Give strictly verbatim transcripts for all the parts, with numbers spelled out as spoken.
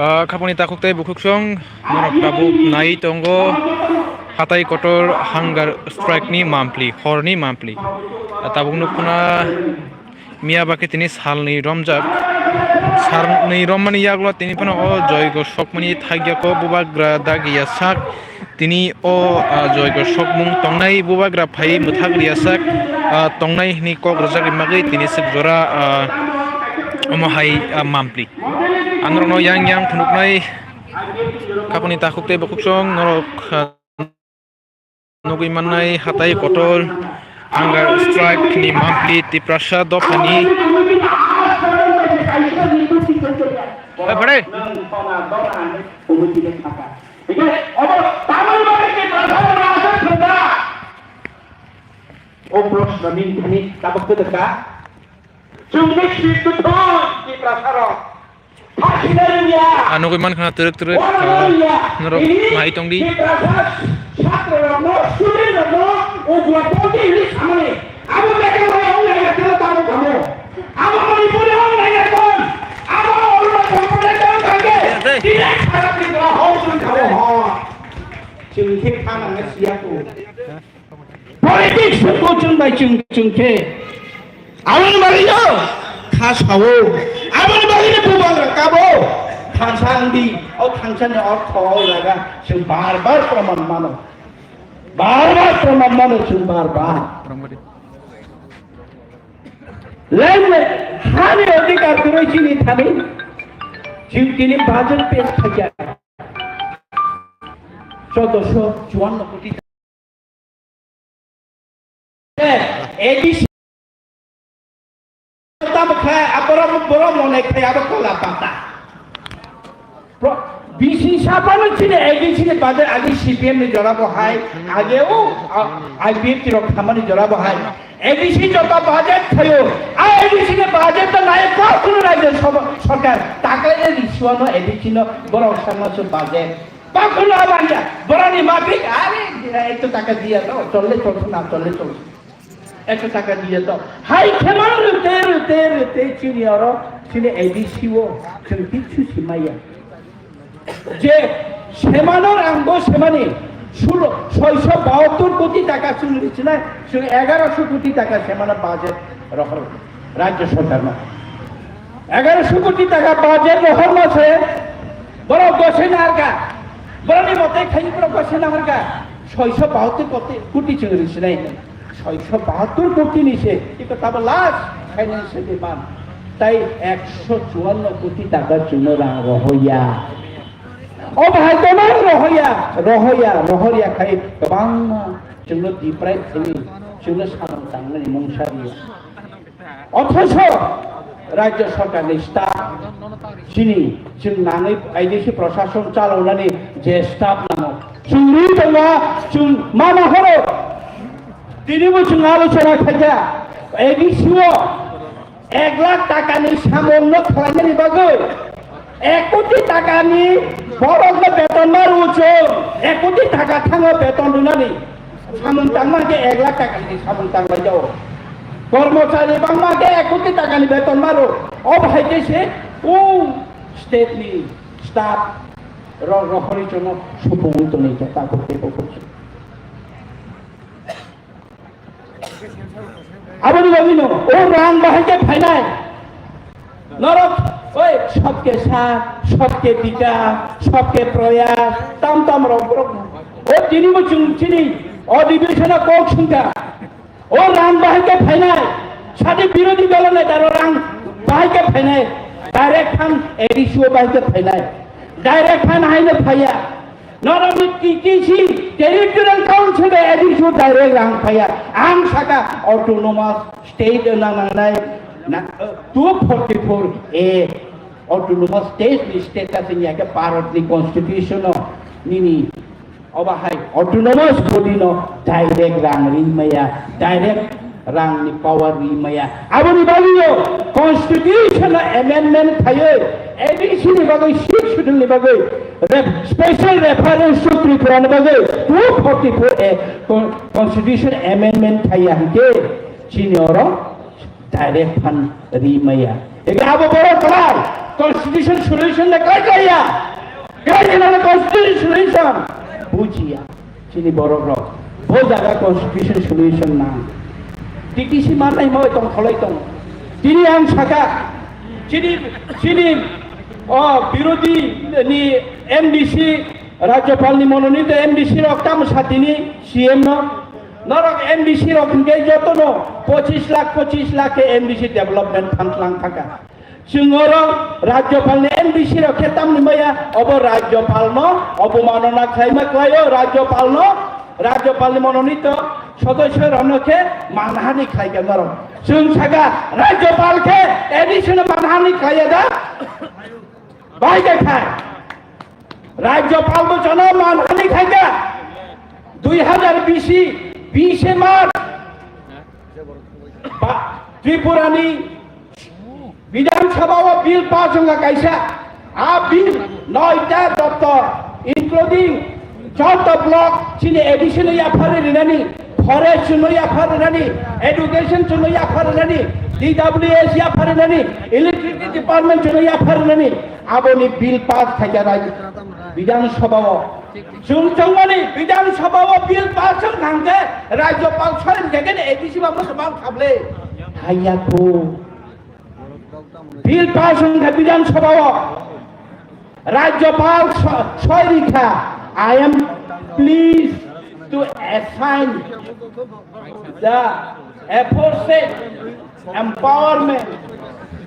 Ah, khaponi takhuk tei bukhuksong norok tabuk nai tongo. Hatai kotor hunger strike ni mampli, horni mampli. Ah, tabuk nukuna miya bakhe tini salni romjak. Salni rommani yagulo tini phano o joigo sokmani thagyako bubagra dagiya sak. Tini o, ah, joigo sokmung tongnai bubagra phai mwthak riyasak, ah, tongnai hwnwi kok rwjak rimagwi tini swk jora, ah, omo hai, ah, mampli. Ang norokno yang yang phunuknai khaponi takhuk tei bukhuksong norok, ah, nugwi mannai hatai kotor hunger strike ni mampli Tiprasa dophani. Oi, phare. Obo tamni bagwi Tiprasa rok aswk thangkha? O proshno nini thani tabuk kwdwkha? Chwngni swi kwthwi Tiprasa rok thakhinani ya. Ah, nugwi mankha twrwk twrwk, ah, norok nai tongdi. Tiprasa chhatro rokno, student rokno ugroponthy hinwi samani. Abo Meghalaya wng nai ya, tamo tamo tamo. Abo Manipur wng nai ya, tamo. Abo Arunachal Pradesh wng nai ya, tamo. Direct khara Tripura hok wng tamo, hok. Chwng khe kha nang siya ko. Politics ko chwng bai chwng, chwng khe. Aboni bagwi no kha sao. Aboni bagwi no bubagra kabo. Thangsa wng di. O thangsani ortho o jaga chwng bar bar proman mano. Bar bar proman mano chwng bar bar. Leng hani odhikar kwrwi chini thani. Chwng tini budget pass khaikha. Chodosho chuanno koti. A D C tamo khe, aborok borok mone khe, abo kola pata. Pro-, B C saphano chini A D C ni bade agi C P M ni jora bo hai, age o, a, I P F T rok thamani jora bo hai. A D C joto budget thayo, a A D C ni budget to nai kok khunu rajya sabha, sarkar, taklai ni risuano A D C no borok sangma su budget. Bakhuno abangya, boroni mapik, are, ekto taka diya to, cholle cholse na cholle cholse. Ekto taka diya to. Hai khema rwte, rwte, rwte, chini oro, chini A D C o, chwng kichu simaya. Je, semano rangbo semani, sulo, soiso bahattor koti taka chwng richinai, chwng egaroso koti taka semano budget rohor, rajya sarkar no. Egaroso koti taka budget rohor mase, borok gosai narwkha. Borokni mote khaini borok gosai narwkha. Soiso bahattor koti, koti chwng risinai. Soiso bahattor koti ni se, iko tabo last financial demand. Tai ekso chuanno koti taka chwngno rang rohoya. O bahai kwbang rohoya, rohoya, rohoya khai kwbangma chwngno deprive khaini, chwngno samung tangnani mungsa riya. Othocho rajya sarkarni staff chini chwng nangwi A D C prosason chalonani je staff nango, chwng rwi tongma chwng mana horo. Tinibo chwng alochona khaikha A D C o ek lakh takani samungno khlainani bagwi. Ek koti takani borokno beton ma rw chwng, ek koti taka thango beton rwnani. Samung tangma khe ek lakh takani samung tangbai jao. Kormochari bangma khe ek koti takani beton ma rw. O bahai khe se o state ni staff rok rohorwi chwngno supungwi tongwi khe takhuk tei bukhuk. Aboni bagwino o rang bahai khe phainai. Norok Oi, sabke saath, sabke bikas, sabke prayas, tam tam rok borok. O tini bo chwng chini o division o kok sungkha. O rang bahai khe phainai, sadi birodhi dolo neta rok rang bahai khe phainai, direct phan A D C o bahai khe phainai, direct phan haino phaiya. Norokni T T C, Territorial Council bai A D C o direct rang phaiya. Ang saka autonomous state wngna nangnai na, two forty-four A, autonomous state ni status wngya khe Bharat ni constitution o nini obo hai autonomous body no direct rang ri maya, direct rang ni power ri maya. Aboni bagwi o constitution o amendment khaiwi A D C ni bagwi, sixth schedule ni bagwi rep-, special reference to Tripura ni bagwi two forty-four A con-, constitution amendment khaiya hwnkhe chini oro direct phan ri maya. Ega abo borok kwlai constitution solution da kwlai kwlaiya. Kwlai kwlai constitution solution bujiya. Chini borok rok bo jaga constitution solution nang. T T C manai moi tong kholai tong. Tini ang saka chini, chini o birodhi ni M D C Rajyapal ni mononito M D C rok tamo satini C M no. Norok M D C rok hwnkhe jotono pochis lakh, pochis lakh khe M D C development fund lang thangkha. Chwng oro Rajyapal ni M D C rok khe tamni maya, obo Rajyapal no obomanona khlaima khlaio, Rajyapal no, Rajyapal ni mononito sodosyo rok no khe manhani khlaikha norok. Chwng saka Rajyapal khe A D C no manhani khlaiya da? Bai khe khai. Rajyapal bo jono manhani khaikha. Dui hazar bisi, bise March. Ba, Tripura ni Bidhan Sabha o bill pass wngkha kaisa. A bill noita doptor, including joto block chini A D C no yaphari rinani, forest no yaphari rinani, education no yaphari rinani, D W S yaphari rinani, electricity department no yaphari rinani. Aboni bill pass khaikha Raj-, Bidhan Sabha o. Chwng chongmani Bidhan Sabha o bill pass wngkha hwnkhe Rajyapal soiring khaikhe A D C ba muchung mang khable. Haiya kho. Bill pass wngkha Bidhan Sabha o. Rajyapal so-, soiring kha. I am pleased to assign the aforesaid empowerment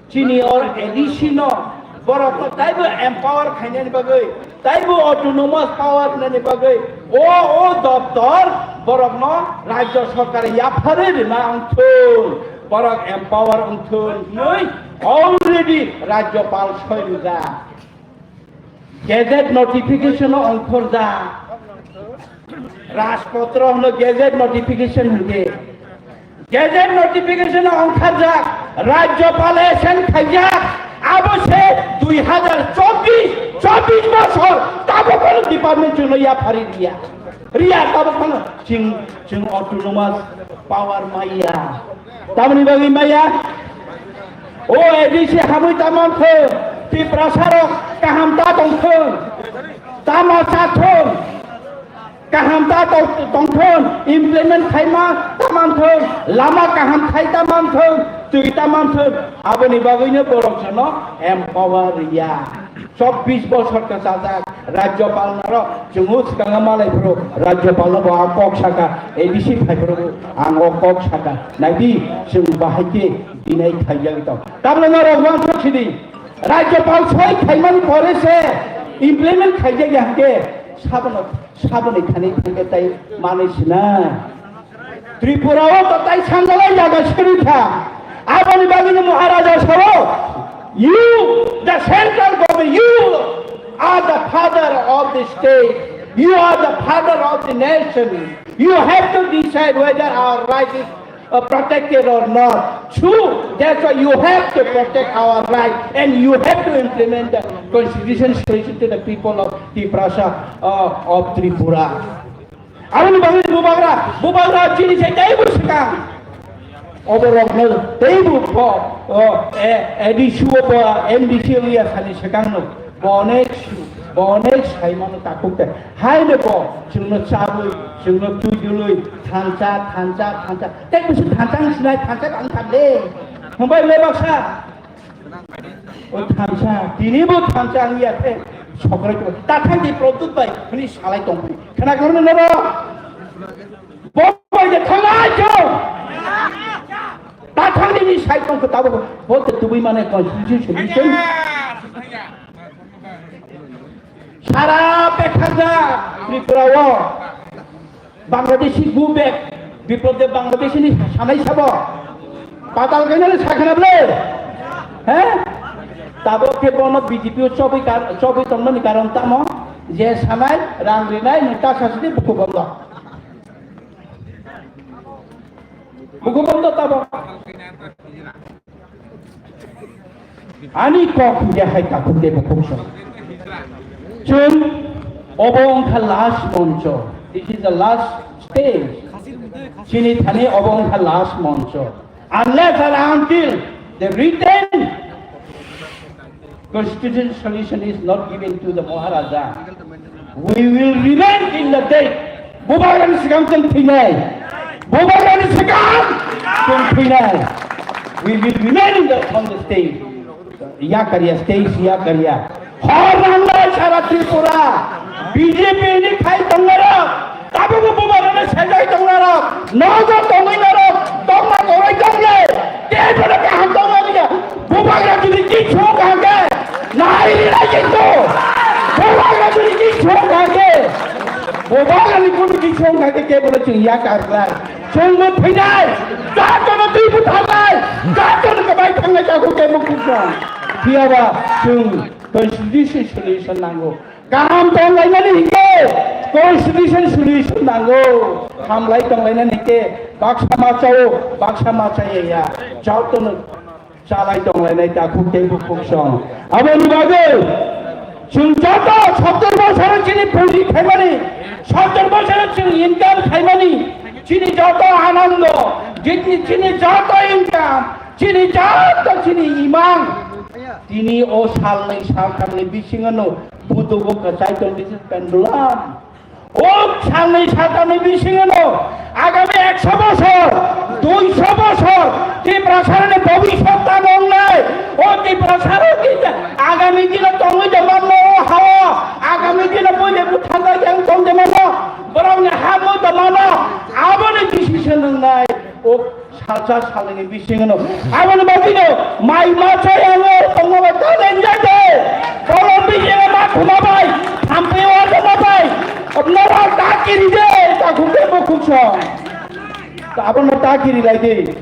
chini or A D C no borok no taibo empower khainani bagwi, taibo autonomous power nani bagwi o, o doptor borok no rajya sarkar yaphari rima wngthun, borok empower wngthun hinwi already Rajyapal soi rijak. Gazette notification o ongkhorjak. Rajpotro hwno gazette notification hwnkhe. Gazette notification o ongkharjak. Rajyapal assent khaijak. Abo se dui hazar chobbish, chobbish bosor tabuk kono department chwngno yaphari riya. Riya tabuk kono chwng, chwng autonomous power maya. Tamoni bagwi maya? O A D C hamwi ta manthung, Tiprasa rok kaham ta tongthung, tama chathung, kaham ta tong-, tongthung, implement khaima ta manthung, lama kaham khai ta manthung, twi ta manthung, aboni bagwino borok jono empower ya. Chobbish bosor kwchajak Rajyapal naro chwngno swkang malai phuru Rajyapal no bo ang kok saka, A D C phai phuru ang o kok saka. Naidi chwng bahai khe dinai khaijagwi tong. Tabla norok uansuk sidi Rajyapal soi khaimani pore se implement khaijak ya hwnkhe sabono, saboni thani thangkhe tai manwi sinai. Tripura o to tai sangalai jaga siri kha. Aboni bagwino Maharaja sao, "You, the central government, you are the father of the state. You are the father of the nation. You have to decide whether our right is, uh, protected or not. True, that's why you have to protect our right and you have to implement the constitution solution to the people of Tiprasa, uh, of Tripura." Aboni bagwi bubagra, bubagra chini se teibo swkang. Oborokno teibo bo, o, e, A D C o bo, M D C o ya sani swkangno. Bo onek su, bo onek saimano takhuk te. Haino bo, chwngno chabwi, chwngno twijlwi, thansa, thansa, thansa. Tei bwswk thansa wng sinai, thansa ang thanle. Hwnbai le baksa. O thansa, tini bo thansa ang ya khe sokrai ko. Ta thang di Pradyut bai, hini salai tong bai. Khna kor no noro. Bo bai de thangai ko. Ta thang di ni sai tong ko ta bo. Bo te tubui mane constitution. Sara pekhar da Tripura o. Bangladeshi go back, Biplab Deb Bangladeshi ni sanai sabo. Patal kainani sakhana ble. He? Tabo khe bono B J P o chobwi kar-, chobwi tongmani karon tamo je sanai rang rinai nwng ta sasidi buku bondo. Buku bondo tabo. Ani kok hingke hai takhuk tei bukhuk song. Chwng obo wngkha last moncho. This is the last stage. Chini thani obo wngkha last moncho. Unless and until the written constitution solution is not given to the Maharaja, we will remain in the debt. Bubagrani swkang chwng thwinai. Bubagrani swkang chwng thwinai. We will remain in the, on the stage. Yakarya, stage yakarya. Hor nanglai sara Tripura. B J P ni khai tongnairok. Tabukbo bubagrani sejai tongnairok. Nogo tongwi narok. Tongma korai tongle. Tei bono kaham tongma liya. Bubagra jodi kichu kake, nai rinai kintu. Bubagra jodi kichu kake, bubagra ni kunu kichu kake, kebono chwng yak arlai. Chwng bo phainai, jato no twi butharnai, jato no kabai thangnai, jago kebo kuchang. Phiyaba chwng constitution solution nango. Kaham tonglainani hingke constitution solution nango. Hamlai tonglainani hingke baksa ma chao, baksa ma chaya ya. Jotono chalai tonglainai takhuk tei bukhuk song. Aboni bagwi chwng joto sottor bosoro chini puji khaimani, sottor bosoro chwng income khaimani, chini joto anando, chini, chini joto income, chini joto chini imang. Tini o salnwi salthamni bisingano budugo kwchai tong bisi pendulum. O salnwi salthamni bisingano agami ekso bosor, duiso bosor Tiprasarani bobisot tamo wngnai. O Tiprasarok agami dino tongwi tongmano o hao, agami dino buide buthangbai yang tong tongmano, borokni ha mui tongmano, aboni decision wngnai. O salsa salnwi bisingno. Aboni bagwino mai machai ango tongma bai ta lenjak de. Kolom bisingo ma khuma bai, thampi warma bai. Nora ta kiri de, takhuk de bukhuk song. Abono ta kiri lai de.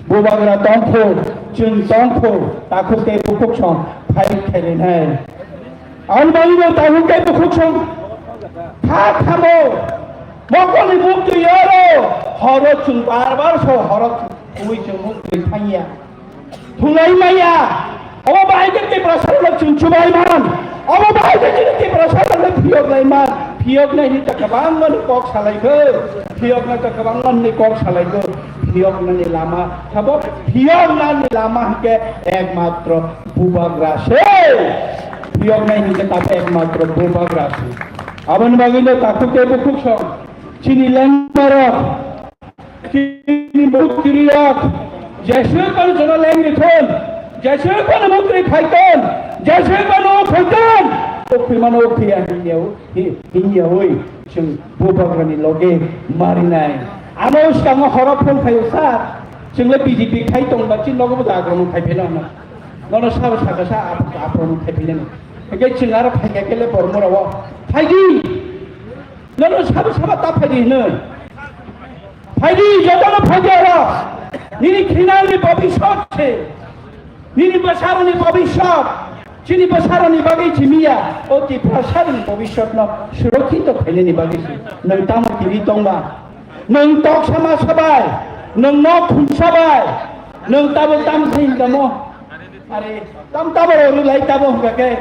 Bubagra tongkho, chwng tongkho, takhuk de bukhuk song, fight khairi nai. Ang bagwino takhuk tei bukhuk song kha thamo. Mokolni muktwi oro horo chwng bar bar so horo chwng thangya. Thunglai maya. Obo bahai khe Tiprasarokno chwng chubai man. Obo bahai khe chini Tiprasarokno phiyok lai man. Phiyoknai hini ta kwbangmani kok salai kho. Phiyoknai ta kwbangmani kok salai kho. Phiyoknani lama. Sabo phiyoknani lama hwnkhe ekmatro Bubagra se. Phiyoknai hwnkhe tabuk ekmatro Bubagra se. Aboni bagwino takhuk tei bukhuk song chini lengmarok, chini muktiriyok, jeswk kono jono lengri thon, jeswk kono mukri phai ton, jeswk kono phai ton, o phimano o phiya hinya o. Hi-, hinya oi, chwng Bubagrani loge marinai. Ano swkango horo phone khaio, "Sir, chwngle B J P khai tongba, chini nogo bo da akromon khai pheno hwnna. Nono sabo saka sa ap-, akromon khai pheno." Hwnkhe chwng aro phaikha khe le bormorao, "Phaidi! Nono sabo sabo ta phaidi," hwno. Phaidi, jotono phaidi oro. Nini khinangni bobisot se. Nini bwsarokni bobisot. Chini bwsarokni bagwi simi ya. O Tiprasarokni bobisotno surokkito khainani bagwi se. Nwng tamo tini tongba? Nwng toksa masa bai. Nwng nok khumsa bai. Nwng tabuk tam khe hingkamo? Are, tam tamo rok lai tamo hingka khe,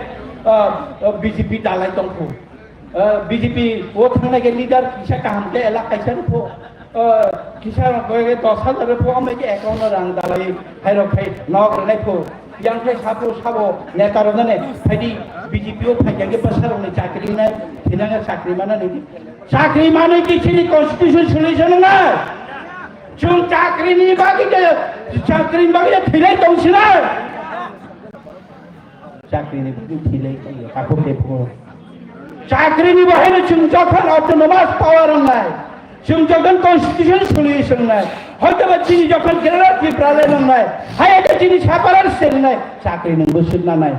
ah, ah, B J P dalai tongkhu. Ah, B J P o thangnai khe leader kisa kaham khe elak kaisa rw pho. Ah, kisa rok khe dos hajar rw pho, amai khe account o rang dalai hai rok khai nok rwnai pho. Yang khe sapo sabo neta rok nane phaidi B J P o phaikha khe bwsa rokni chakri nai, thinang khe chakri mana nini. Chakri manwi khe chini constitution solution nai. Chwng chakri ni bagwi khe, chakri ni bagwi khe thwinai tong sinai. Chakri ni bagwi thwi lai tong takhuk tei bukhuk. Chakri ni bahai no chwng jokhon autonomous power wngnai, chwng jokhon constitution solution wngnai, hoito ba chini jokhon Greater Tipraland wngnai, hai ete chini separate state wngnai, chakri nung bwswk nanai.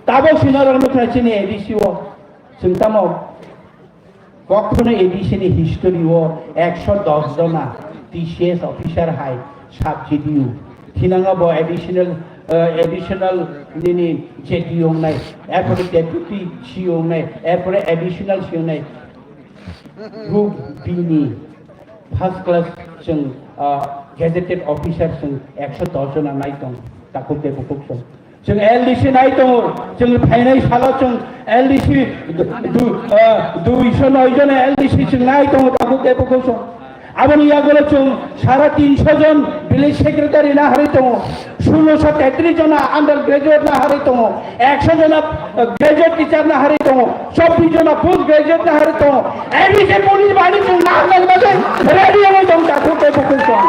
Tabok sino rok nukha chini A D C o, chwng tamo Kokhono A D C ni history o ekso dos jona T C S officer hai sub G D U. Thinango bo additional, eh, additional nini J D U wngnai, erpore deputy C E O wngnai, erpore additional C E O wngnai. Group B ni first class chwng, ah, gazetted officer chwng ekso dos jona nai tong, takhuk tei bukhuk chwng. Chwng L D C nai tongo, chwng phainai salo chwng L D C du-, du-, ah, duiso noi jona L D C chwng nai tongo, takhuk tei bukhuk chwng. Aboni yagulo chwng sara tinso jon village secretary naharwi tongo, sulosho tetris jona undergraduate naharwi tongo, ekso jona, ah, graduate teacher naharwi tongo, chobbish jona post graduate naharwi tongo. A D C police bahini chwng naharnani bagwi ready wngwi tong, takhuk tei bukhuk chwng.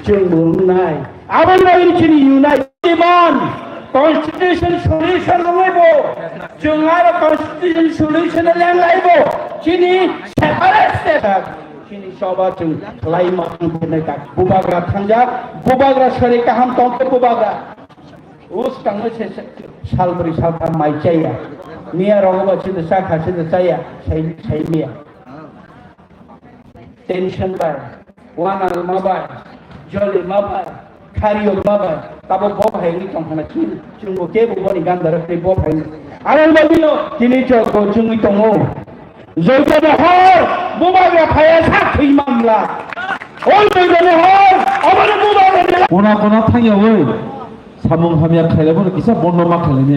Chwng bo wngnai. Aboni bagwi chini unite demand, constitution solution wngwi bo, chwng aro constitution solution lenglai bo, chini separate state, chini choba chwng khlai ma wng phinai ta. Bubagra thangjak, bubagra sari kaham tongkhe bubagra. Us kangno se, se, salbri saltham mai chaya. Miya rogo ba chini chakha chini chaya, sai, sai miya. Tension bai, wanang ma bai, joli ma bai, khariyok ma bai, tabo bo hai wngwi tong khana chini, chwngbo kebo boni gandara tei bo hai wngwi. Aro bagwino tini chwngbo chwngwi tongo. Joydono hor, bubagra phaya sak thwi mamla. O Joydono hor, obono bubagra ni. Kona kona thangya oi. Samung hamya khailai bono kisa bondo ma khailai nai.